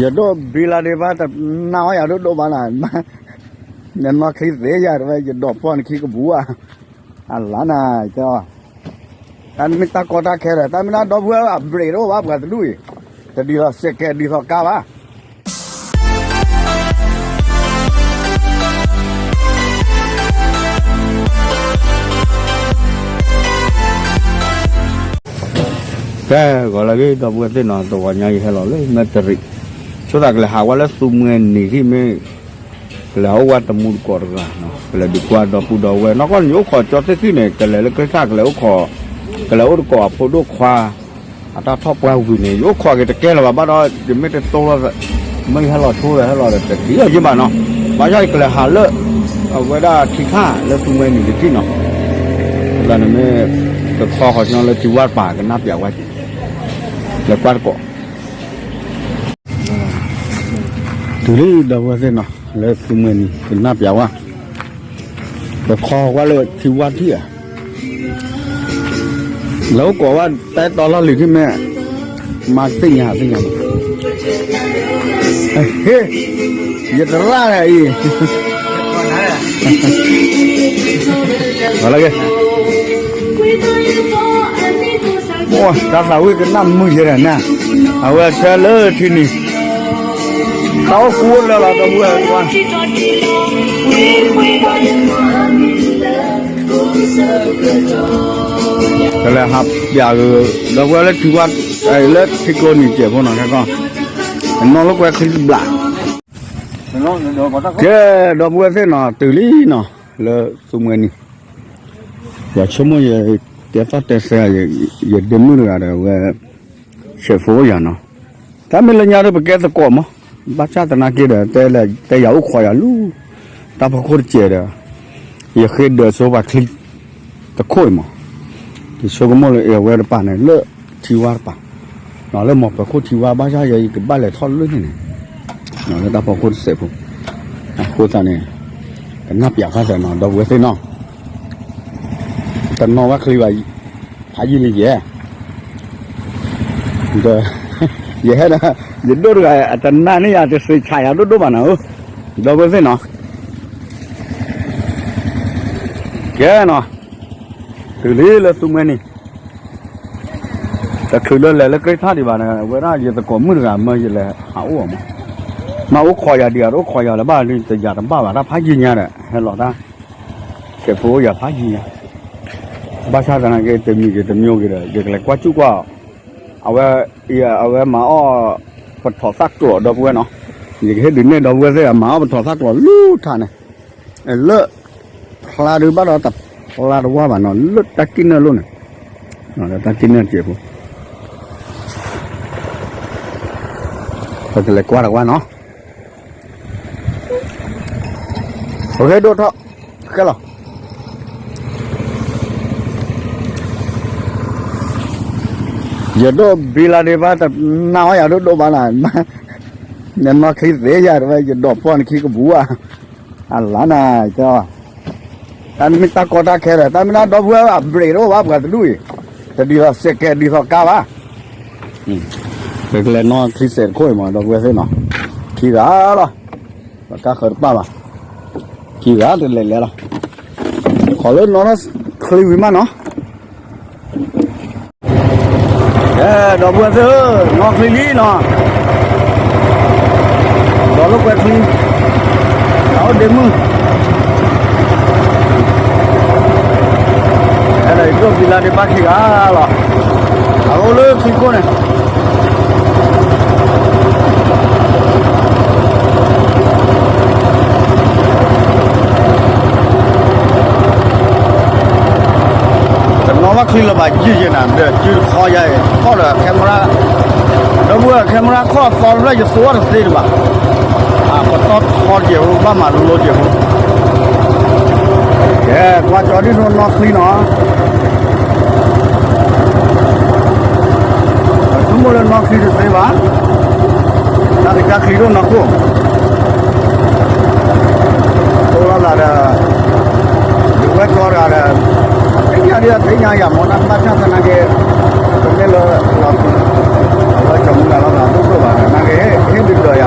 ယဒိၣ်ဘံလၤဒံးဘၣ် တနာ်အီၤယၤဒိၣ်ဒိၣ်ဘၣ်နၤ, နနီၢ်ချံသ့ယၤတဝဲ ယဒိးပီၢ်နခံကဘူးဧါ, အလါနၤ, တၢ်မ့ၢ်တၢ်ကီတၢ်ခဲဒီး တၢ်မ့ၢ်ဒၣ်ဒီပုၢ်ဝဲၢ်အ brake တအိၣ်ဘၣ် ပှၤတဒူၣ်အံၤ, တဒ်သိးစဲးကဲးဒ်သိးကါဘၣ်. ကဲ ဂီၤလၢအဂ့ၤ ဒီပုၢ်ဝဲၢ်သ့ၣ်နီၤ, တဂီၤညါယဟဲလီၤလၢမဲၣ်တရံး, ဆိသးကလဲၤဟးဝဲလၢသူမှဲနံၤထံၣ်မ့ၢ်, ကလဲၤဟးအိၣ်ဝဲတမူတကိးတဂၤ, ကလဲၤဒုးကွၢ်ဒီပုၢ်ဒီဝဲၢ်, နီၢ်ကီၢ်န့ၣ် ယအိၣ်ခိးကၠီသ့ၣ်သ့ၣ်န့ၣ် ကလဲၤလၢကရ့ထၢ် ကလဲၤအိၣ်ခိး, ကလဲၤအိၣ်တကိးအဖိဒိၣ်ခွါ အတၢ်ထီၣ်ပှၢ်ဝံၤန့ၣ် ယအိၣ်ခိးက့ၤတကဲလၢၤဘၣ် ဘၣ်ဒီး ယမ့ၢ်တတိလီၤ, မ့ၢ်ယဟဲလီၤဆိဒီး ဟဲလီၤဒီးတဒ်အီၤယ့ၢ်ဘၣ်နီၤ, ဘၣ်ဆၣ်ယကလဲၤဟးလၢ အဝဲဒၣ်ထံခါလၢသူမှဲနံၤတထံၣ်နီၤ, အဃိသတးန့ၣ်မ့ၢ် ကခီဃီၤညီလၢထံဝါတပၤ ကနၢ်ပၢၢ်ဝဲက့ၤ, လဲၤကွၢ်တကိး တုၤလံ ဒီပုၢ်ဝဲၢ်သ့ၣ်နီၤ, လၢသူမှဲနံၤ ကနၢ်ပၢၢ်ဝဲ, ကခီဃီၤလၢထံဝါထံၣ်ဧါ, လၢအိၣ်ကိးဝဲ တဲတီလီၢ်လံၤခံမ့ၢ်, မၤသ့ၣ်ညါသ့ၣ်ညါ, ဟ့, ယတရၣ်အံၤ, လၢ တၢ်သးဝံၣ်ကနၣ်မုာ်ယဲဒၣ်နၤ, အဝဲဆၢလၢထံနံၤ, တၢ်အိၣ်ကူအိၣ်လၢလီၤ ဒီပုၢ်ဝဲၢ်, ကလဲၤဟးပၠးက့ၤ ဒီပုၢ်ဝဲၢ်လၢထံဝါ, လၢထံကျိနံၤစဲးဖိနီၤ, နီၢ်လိာ်ကွဲချံတဘျး, ကဲ ဒီပုၢ်ဝဲၢ်သ့ၣ်နီၤ, တုၤလံနီၤ, လၢသူမှဲနံၤ ယဆိကမိၣ်ယတဲသီၣ်တဲသဲ, ယဒ့မုၣ်တဂၤဒီးဝဲ, ဆဲးဖိယၤနီၤ, တၢ်မ့ၢ်လၢညါဒီး ပကဲသကိးမး, ဘၣ်ဆၣ်သနာ်က့ဒီး တဲယၤအိၣ်ခိးယၤလၢ တၢ်ဖီခိၣ်တစဲးဒီး, ယဃ့ဒၢးဆိပှၤချံတခိၣ်အံၤမး, ယဆိကမိၣ်လၢအဝဲတပၤန့ၣ် လၢထံဝါတပၤ, လၢမိၢ်ပၢၤခိၣ်ထံဝါ ဘၣ်ဆၣ်ယဲယကဘၣ်လဲၤထီၣ်လၢန့ၣ်န့ၣ်, လၢတၢ်ဖီခိၣ်တစဲးဖိ, အဃိသတးန့ၣ်, ကနၢ်ပၢၢ်ဃာ်သးနီၤ ဒီပုၢ်ဝဲၢ်သ့ၣ်နီၤ, တနီၣ်ဘၣ်ချံဘၣ်, ဖးယံာ်လံယဲ, ဒီး, ယဟဲဒီး, ယဒိၣ်တဂၤ အတနာ်န့ၢ်ယၤ တသ့ဆးယၤဒိၣ်ဒိၣ်ဘၣ်နီၤ, ဒီပုၢ်ဝဲၢ်သ့ၣ်နီၤ, ကဲနီၤ, တုၤလံလၢသူမှဲနံၤ, တချုးလၢလဲၤလၢကရ့ထၢ်ဒံးဘၣ်န့ၣ် အဝဲဒၣ်ယသကိးမုၣ်တဂၤ မၢယလဲၤဟးအိၣ်အီၤမး, မ့ၢ်အိၣ်ခိးယၤဒံးဧါ တအိၣ်ခိးယၤလၢၤဘၣ် တယၤတဘၣ်ဘၣ် တၢ်ဖးယံာ်ညါဒီး ဟဲလီၤတၢ်, ဆဲးဖိယၤဖးယံာ်ညါ, ဘၣ်ဆၣ်သနာ်က့ တမံၤက့ၤတမံၤက့ၤဒီး ယကလဲၤကွၢ်စူၣ်ကွၢ်အီၤ, အဝဲ, အဝဲမၤအီၣ်, ပထီၣ်သၣ်ကျိး ဒီပုၢ်ဝဲၢ်နီၤ, ယကဟ့ၣ်ဒုးနဲၣ်ဒီပုၢ်ဝဲၢ်သ့ၣ် အမၤအီၣ်ပထီၣ်သၣ်ကျိးလၢထးန့ၣ်, လၢဖျါဒုးဘၣ်ဒီးတဖျါတဝါဘၣ်နီၤ လၢတၢ်ကံၣ်နၢၣ်လိၤန့ၣ်, လၢတၢ်ကံၣ်နၢၣ်စဲးဖိ, ပကလဲၤကွၢ်တဝါနီၤ, ပကဟဲဒိၣ်ထီၣ်, ခဲလီၤ ယဒိၣ်ဘံလၤဒံးဘၣ် တနာ်အီၤယၤဒိၣ်ဒိၣ်ဘၣ်နၤ, နနီၢ်ချံသ့ယၤတဝဲ ယဒိးပီၢ်နခံကဘူးဧါ, အလါနၤ, တၢ်မ့ၢ်တၢ်ကီတၢ်ခဲဒီး တၢ်မ့ၢ်ဒၣ်ဒီပုၢ်ဝဲၢ်အ brake တအိၣ်ဘၣ် ပှၤတဒူၣ်အံၤ, တဒ်သိးစဲးကဲးဒ်သိးကါဘၣ်, ပကလဲၤနီၢ်ချံစဲးတခိၣ်အံၤမး ဒီပုၢ်ဝဲၢ်သ့ၣ်နီၤ, ခံဂၤလီၤ, ပကါဃၢၤတပၣ်ဘၣ်, ခံဂၤတလဲၤလဲၤလီၤ, ခီလၢနီၢ်ချံဝံၤမးနီၤ ကဲ ဒီပုၢ်ဝဲၢ်သ့ၣ်ဧၢ, နီၢ်ချံလံနီၤ, ဒီးလိာ်ကွဲချံ, တၢ်အိၣ်ဒ့မုၣ်, အဲၣ်ဒိးယဒိၣ်ဘံလၤဒံးဘၣ်ခံဂၤလီၤ, အအိၣ်လၢချံခိၣ်န့ၣ် တနီၤဘၣ်ချံလၢၤဘၣ်ယုၢ်ယဲနၤ ဒီးစုတခီယၤအံၤ ခီၣ်ဒီး camera, ဒီပုၢ်ဝဲၢ် camera ခီၣ်သီတဖျၢၣ်ယသိးတသ့တဘၣ်, ပတီၢ်ထီတကဲးဖိ ဘၣ်မၤလိလိကဲးဖိ, ကဲ ကွၢ်ကၠီဒ်သိးနီၢ်ချံနီၤ ဆိကမိၣ်လၢနီၢ်ချံတသ့ဘၣ်, တၢ်ကစၢ်ချံဒိၣ်နီၢ်ခိၣ်, တိလိာ်သးဒီး, ဒုးဝဲၢ်ကီတဂၤဒီး, သ့ၣ်ညါဒ်သ့ၣ်ညါယၤမ့ၢ်တၢ်ဘၣ်ဆၣ်သနာ်က့, တမ့ၢ်လၢလီၤ, အဝဲကမူၤလၢ်လိာ်သးဒိၣ်ဒိၣ်ဘၣ်ဒီး နာ်က့ဟ့ၣ်ဒုးဒီး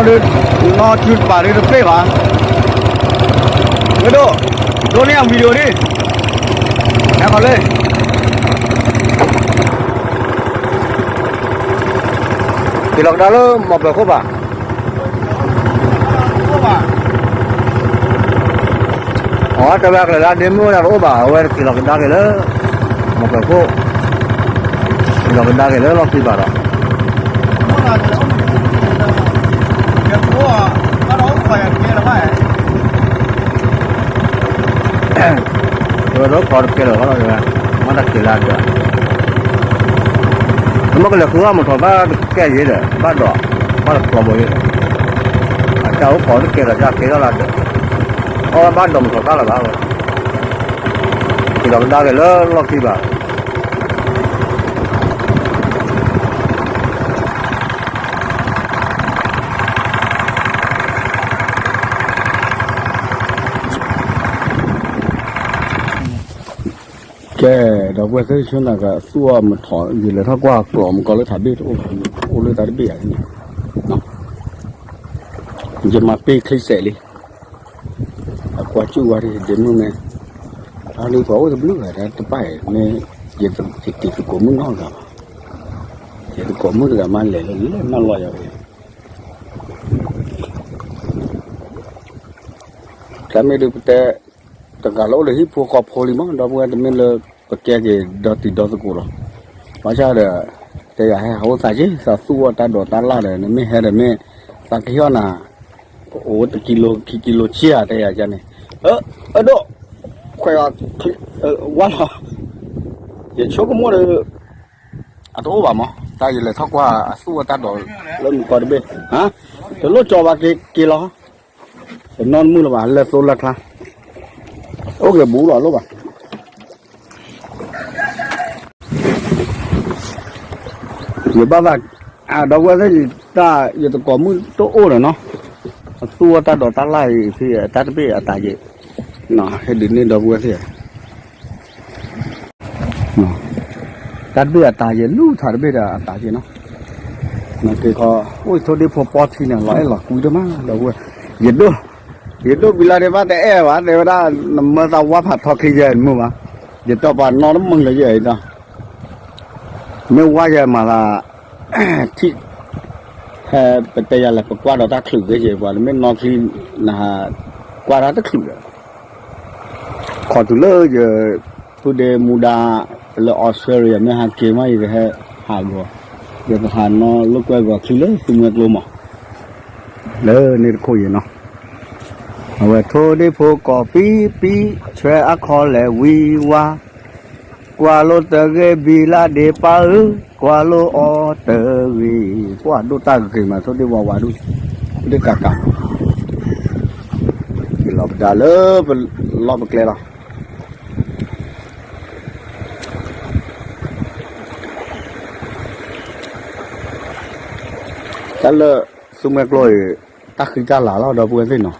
ဒုး, နီၢ်ထူတပၤဒုးတပ့ၢ်ဘၣ်, ဝဲဒိၣ်, ဒိၣ်န့ၢ်အ video ဒုး, ဟဲခီလၢ က့ၤလီၤကဒါလၢမီၢ်ပၢၤခိၣ်ဘၣ်. အတဲဝဲအကလဲၤလၢဒ့မုၣ်ဝဲဒၣ်တအိၣ်ဘၣ်, အဝဲက့ၤလီၤကဒါက့ၤလၢ မီၢ်ပၢၤခိၣ်, က့ၤလီၤကဒါက့ၤလၢလီၢ်ခံဘၣ်ဒီး ဝဲဒၣ်ခီတကဲလၢၤဘၣ်လီၤ, မ့�3 မ့ၢ်ကလဲၤဃုအီၣ်မီၢ်ထီၣ်သၣ်တကဲယ့ၤဒီး ဘၣ်ဒီး, ဘၣ်တကျီဘိယ့ၤဒီး, အတၢ်အိၣ်ခိးတကဲဒီးတၢ်ကဲထီၣ်လၢဒီး, အီၣ်ဘၣ်ဒီးမီၢ်ထီၣ်သၣ်လၢၤဘၣ်ဝဲ, က့ၤလီၤကဒါက့ၤလၢလီၢ်ခံဘၣ်. ကဲ, ဒီပုၢ်ဝဲၢ်သ့ၣ် ဆိနၤကသူၣ်အီၣ်မီၢ်ထီၣ်, ယလဲၤထီၣ်ကွၢ်ကျီးမုၢ်ကီၤလၢထးဘ့ၣ်တအိၣ်, အိၣ်လၢတၢ်တဘ့ၣ်ဧါန့ၣ်, ယမၤပ့ချံစဲးလံ, အကွၢ်ကၠူၣ်ဝါဒ် ဒ့မုၣ်မ့ၢ်, တၢ်ဒုးပှၤအိၣ်တဘျုးဂၤတပၢ်အံၤမ့ၢ်, ယတံၤသကိးမုၣ်နီတဂၤဘၣ်, ယသကိးမုၣ်တဂၤမးလဲၤလၢလၢနီၢ်လီၤယၤဝဲ တၢ်မ့ၢ်ဒုးပတဲ, တဂၤလၢအိၣ်လၢဟံၣ်ဖိဃီဖိလံမး, ဒီပုၢ်ဝဲၢ်တမ့ၢ်လၢ ပကဲက့ၤဒီတံၤဒီသကိးလီၤ. ဘၣ်ဆၣ်ဒီး, တဲယၤဟဲဟးအိၣ်သးက့ၤ သးသူၣ်အီၣ်တၢ်ဒိးတၢ်လၣ်ဒီး နမ့ၢ်ဟဲဒီးမ့ၢ်, သးကဟ့ၣ်အီၣ်နၤ, ပအိၣ်တကံလိခံကံလိဆံဧါ တဲယၤန့ၣ်, အဒိၣ်, ခွဲး, ဝါလီၤ, ယဆိကမိၣ်ဒီး အတအိၣ်ဘၣ်မး, တၢ်ယလဲၤထီၣ်ကွၢ်အသူၣ်အီၣ်တၢ်ဒိးလၢမုၢ်ကီၤတဘ့ၣ်, တလိၣ်ကၠီဘၣ်က့ၤက့ၤလီၤ, တနီၢ်တမုၢ်လၢၤဘၣ် လၢသိလၢချါ, အိၣ်က့ၤဘူးလီၤလိၣ်ဘၣ်. ယဘၣ်ဘၣ်, ဒီပုၢ်ဝဲၢ်သ့ၣ်, တၢ်ယသကိးမုၣ်တအိၣ်ဒီးနီၤ, အသူၣ်အီၣ်တၢ်ဒိးတၢ်လၣ်အံၤ တၢ်တဘ့ၣ်အတၢ်ယဲၢ်, ဟဲဒုးန့ၢ်ဒီပုၢ်ဝဲၢ်သ့ၣ် တၢ်တဘ့ၣ်အတၢ်ယဲၢ် လူၢ်ထးတဘ့ၣ်ဒီးအတၢ်ယဲၢ်နီၤ, နက့ၤခီ, အိၣ်ယထိၣ်ဒ့ဖိပီထံန့ၣ် လီၤအဲၣ်လီၤကွံဒိၣ်မး ဒီပုၢ်ဝဲၢ်, ယဒိၣ်, ယဒိၣ်ဝံၤလၢဒ့ဘၣ်တအဲၣ်ဘၣ် တဲဝဲဒၣ်, နမၢသးဝါဖးထီခံယဲၢ်မုၢ်ဘၣ်, ယတီၢ်ပှၤနီတမုၢ်လၢယဲၢ်အံၤဒီး, မ့ၢ်ဝါယဲၢ်မၤသး ထံၣ်, ဟဲပတဲယၤလဲၣ် ပကွၢ်ဒီးတၢ်ချုးက့ၤယဲၢ်ပှၤ နမ့ၢ်နီၢ်ချံ, နဟး, ကွၢ်တၢ်တချုးဒီး, ခီတုၤလၢယ, ဖုဒ့မူဒါ, လၢ Australia မ့ၢ်ဟးက့ၤမး ယကဟဲ, ဟးဂီၤ, ယကဟးနီၢ်လိာ်ကွဲဂီၤချံလၢသူမွဲကျိမး, လၢန့ၣ်တခိၣ်ယဲၢ်နီၤ, အဝဲထိၣ်ဒ့ဖိကီၢ်ပံပံ, ဆွဲအခီလဲၣ်ဝံၤဝါ ကွၢ်လိတဂ့ၤဘံလၢဒ့ပၢ်ဧၢ, ကွၢ်လိအီၤတဂ့ၤ, ပှၢ်ဒိၣ်တၢ်ဂ့ၤမး ထိၣ်ဒ့ဝါဝါဒုး, ဒ့ကးကး, ယလီၤပဒါလၢပလီၢ်ပကျဲလီၤ. တၢ်လၢ, သူမွဲကျိအံၤ, တၢ်ဃံတၢ်လၤလီၤ ဒီပုၢ်ဝဲၢ်သ့ၣ်နီၤ,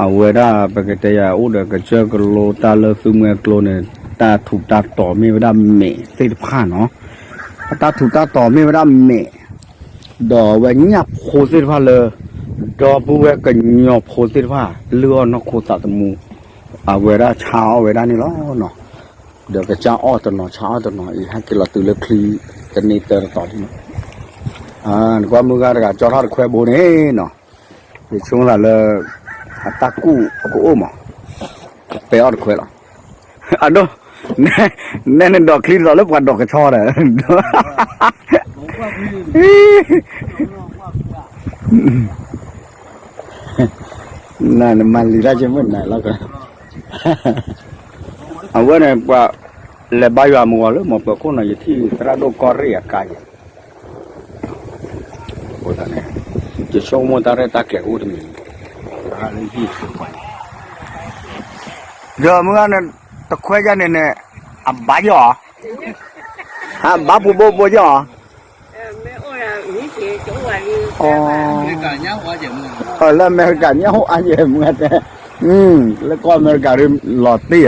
အဝဲဒၣ်ပကတဲယၤအိၣ်ဒီးကစၢၢ်ကလိတၢ်လၢသူမွဲကျိန့ၣ်, တၢ်ထူးတၢ်တီၤမ့ၢ်ဝဲဒၣ်မဲာ်သ့ၣ်တဖၣ်နီၤ, အတၢ်ထူးတၢ်တီၤမ့ၢ်ဝဲဒၣ်မဲာ်, ဒီးအဝဲညၣ်ဖိသ့ၣ်တဖၣ်လၢ, ဒီပုၢ်ဝဲၢ်ကညီဖိသ့ၣ်တဖၣ် လုၢ်အီၣ်နီၢ်ခိသးသမူ, အဝဲဒၣ်ဆါအီၣ်ဝဲဒၣ်န့ၣ်လီၤနီၤ. ဒီးကစၢ်အီၣ်တနီၤဆါအီၣ်တနီၤအံၤ ဟဲက့ၤလီၤတုၤလၢချံ, တန့ၢ်တၢတတီၤလံနီၤ, နကွၢ်မုၢ်ဂၤတဂၤကၠီထီၣ်တခွဲဘိန့ၣ်နီၤ, ယဆိကမိၣ်သးလၢ, အတၢ်ကူၣ်ကအိၣ်မး, ပဲအီၣ်တခွဲလီၤ, အဒိၣ်, နဲနဒိးချံတတီၤလၢပှၤဒိးကဆီဒီး နမၤလံၤတၢ်ကမ့ၢ်နၤလီၤ, အဝဲန့ၣ်ပှၤ, လဲၤဘါယွၤမုၢ်ဂီၤလၢမီၢ်ပၢၤခိၣ်နီၤ ယထံၣ်သရၣ်ဒိၣ်ကီၢ်ရ့ၣ်အကါယဲၢ်, အဃိသတးန့ၣ်, ယဆိကမိၣ်တၢ်ရဲၣ်တၢ်ကျဲၤအိၣ်တမံၤ, ဒီးမုၢ်ဂၤန့ၣ်, တခွဲယၤန့ၣ်န့ၣ်, အဘါယီၤ, ဟးဘါပူၤဘိဘိယီၤ လၢအမဲရကၤညၣ်အိၣ်အါယဲၢ်မုၢ်ဂၤတဲ, လၢကီၢ်အမဲရကၤဒုးလီၤတံၢ်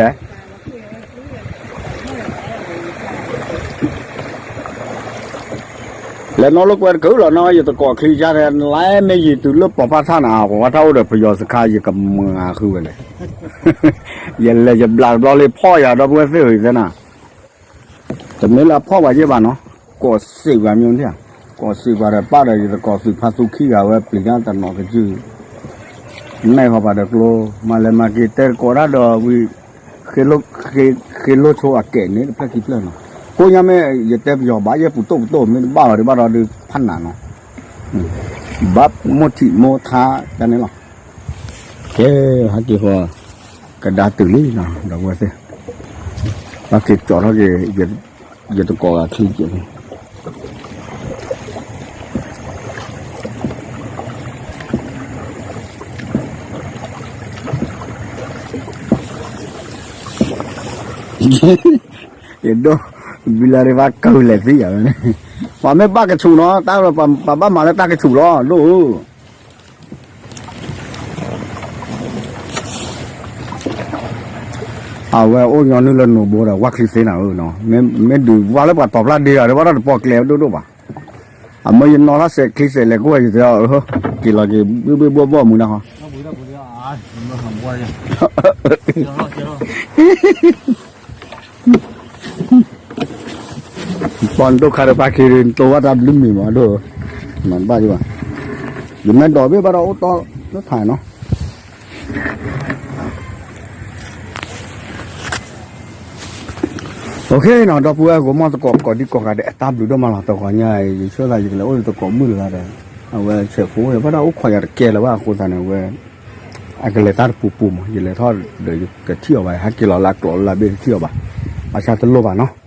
ဧါ, လဲၤနီၣ်လိာ်ကွဲတကၢၢ်လီၤနီၤ ယတကိးချံယါန့ၣ် လါမ့ၢ်ယံၤတုၤလၢပိာ်ဖးထၣ်န့ၣ် အဝဲထီၣ်အိၣ်ဒီးပယီၤစခါ ယကမၤဃုာ်ဝဲလဲၣ်, ယလဲၤယဘျးတဘျီလၢဖီၣ်ယၤဒီပုၢ်ဝဲၢ်သ့ၣ်ဧၢသ့ၣ်နၤ, တမ့ၢ်လၢအဖီၣ်ပှၤယဲၢ်ဘၣ်နီၤ, ကိးစံးပှၤမ့ၢ်န့ၣ်, ကိးစံးပှၤဒီးပၢ်ဒီးယတကိးသုးဖါသူခံဂၤဝဲပျံၤညါတနီၤကစုၢ် နဲၣ်ဃီၤပှၤဒီးကျိ မၤလဲၤမၤက့ၤတဲတကိးတၢ်ဒီးဝံၤ ဃ့လိၢ်ဆိအကဲးန့ၣ်တဖျၢၣ်ခံဖျၢၣ်နီၤ, ကိးညါမ့ၢ်ယတဲပယီၤဘၣ်ယဲၢ်ပူၤတိၣ်ပူၤတိၣ် မ့ၢ်တဘၣ်ဘၣ်ဒုးဘၣ်ဒီးဒုးဖးနးနီၤ, ဘၣ်မိၢ်ထံးမိၢ်ထါတၢ်န့ၣ်လီၤ, ကဲ ဟဲက့ၤဃီ ကဒါတုၤလံနီၤ ဒီပုၢ်ဝဲၢ်သ့ၣ်, ဘၣ်က့ၤကၠီထီၣ်က့ၤ ယတကိးဂၤချံက့ၤန့ၣ် ယဒိၣ် ဘံလၤဒ့ဘၣ်ကၢၢ်လဲၤသံယၤဝဲန့ၣ်, ပှၤမ့ၢ်ဘၣ်ကဆူးနီၤ တၢ်ပှၤဘၣ်မၤလၢတၢ်ကဆူးလီၤ ဒိၣ်ဧၢ အဝဲအိၣ်ညီနုၢ်လၢနိၣ်ဘိဒီး ဝၣ်ချံသ့နၤဧၢနီၤ, မ့ၢ်ဒုးဝၣ်လၢပှၤတီၤဖျါဒ့ဂၤဒီး ဘၣ်ဒီးတပိာ်ကျဲၤဒိၣ်ဒိၣ်ဘၣ်, အမ့ၢ်ယနီၣ်ထီၣ်စဲးချံစဲးလဲၤကိၢ်ဝဲယတဲအီၤ, က့ၤလီၤက့ၤ ဘုၣ်ဘုၣ်ဘီၣ်ဘီၣ်မုာ်နၤဃီ, ပှၤဒိၣ်ခါဒီးပာ်ခ့ တိဝဲတၢ်ဘျုးမံၤမးဒိၣ်, မၤတဘၣ်ယဘၣ်, ယမ့ၢ်ဒိးဘ့ၣ်ဘၣ်ဒီးအိၣ်တီလၢထးနီၤ OK နီၤ ဒီပုၢ်ဝဲၢ်ကိးမီၢ်သကိးကိးဒံကိးဂၤဒဲး အတၢ်ဘျုးဒိၣ်မးလီၤ တဂီၤညါအံၤ ယဆၢသးယကလဲၤအိၣ်လၢသကိးမုၣ်တဂၤဒီး အဝဲဆဲးဖိဝဲ ဘၣ်ဒီးအိၣ်ခိးယၤတကဲလၢၤဘၣ်အဃိသတးန့ၣ် အဝဲ အကလဲၤတၢ်တပူၤပူၤမး ယလဲၤထီၣ်ဒီးယတထံၣ်အီၤဘၣ် ဟဲက့ၤလီၤလၢကျိးလၢဘ့ၣ်တထံၣ်အီၤဘၣ်, ဘၣ်ဆၣ်တလိၣ်ဘၣ်နီၤ,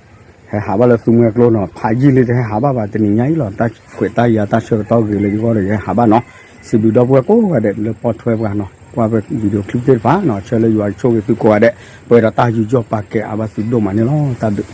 ဟဲဟးဘၣ်လၢသူမှဲကျိနီၤ ဖးယံာ်လံတဟဲဟးဘၣ်ဘၣ် တနံၤညါအံၤလီၤ တၢ်ခွဲးတၢ်ယာ်တၢ်ဆၢကတီၢ်ဂ့ၤလၢယဂီၢ်ဒီးယဟဲဟးဘၣ်နီၤ, စံးဘျုးဒီပုၢ်ဝဲၢ်ကိးဂၤဒဲးလၢပိာ်ထွဲပှၤနီၤ ကွၢ်ဖဲ video clip သ့ၣ်တဖၣ်နီၤ ဆၢလၢယွၤကဆိၣ်ဂ့ၤသုကိးဂၤဒဲး ပှဲၤဒီးတၢ်ယူးယီၣ်ပာ်ကဲအါဘၣ်သုဒိၣ်မးန့ၣ်လီၤ တၢ်ဘျုး